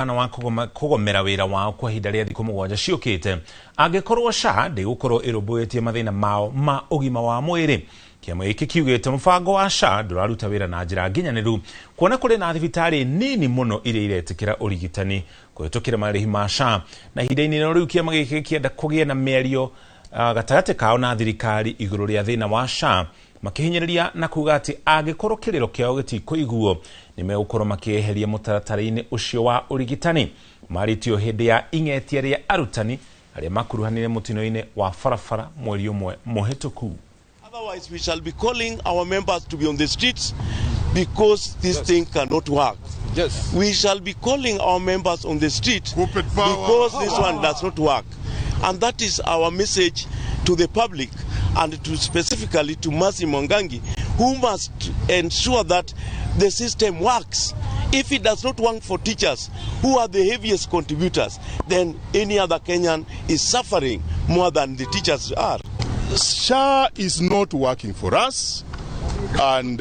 Mũkana wa kũgomera wĩra wao kwa ihinda rĩa thikũ 7 ciũkĩte angĩkorwo SHA ndĩgũkorwo ĩrũmbũĩtie mathĩna mao ma ũgima wa mwĩrĩ. Kĩama gĩkĩ kiugĩte mũbango wa SHA ndũraruta wĩra na njĩra nginyanĩru, kuona kũrĩ na thibitarĩ nini mũno iria iretĩkĩra ũrigitani kũhĩtũkĩra marĩhi ma SHA. Na ihinda-inĩ rĩu kĩama gĩkĩ gĩkĩenda kũgĩe na mĩario gatagatĩ kao na thirikari igũrũ rĩa thĩna wa SHA, makĩhinyĩrĩria na kuga atĩ angĩkorwo kĩrĩro kĩao gĩtikũiguo nĩ megũkorwo makĩeheria mũtaratara-inĩ ũcio wa ũrigitani. Marĩtio hĩndĩ ya ing'etia rĩa arutani arĩa makuruhanire mũtino-inĩ wa barabara mweri ũmwe mũhĩtũku. Otherwise, we shall be calling our members to be on the streets because this thing cannot work. We shall be calling our members on the street Corporate power. Because this one does not work. And that is our message to the public and to specifically to Mercy Mwangangi, who must ensure that the system works. If it does not work for teachers, who are the heaviest contributors, then any other Kenyan is suffering more than the teachers are. SHA is not working for us, and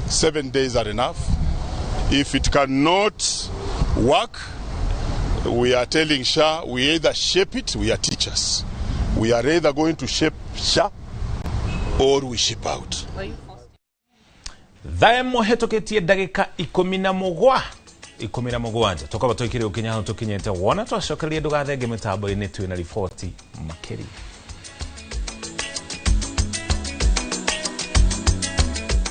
7 days are enough. If it cannot work, we are telling SHA we either shape it, we are teachers. We are either going to shape SHA or we ship out. Thaa ĩmwe hĩtũkĩtie ndagĩka 17 tũkorwo tũikĩrĩ ũkinya hau tũkinyĩte. Wona twacokereria, ndũgathenge mĩtambo-inĩ, twĩna riboti makĩria.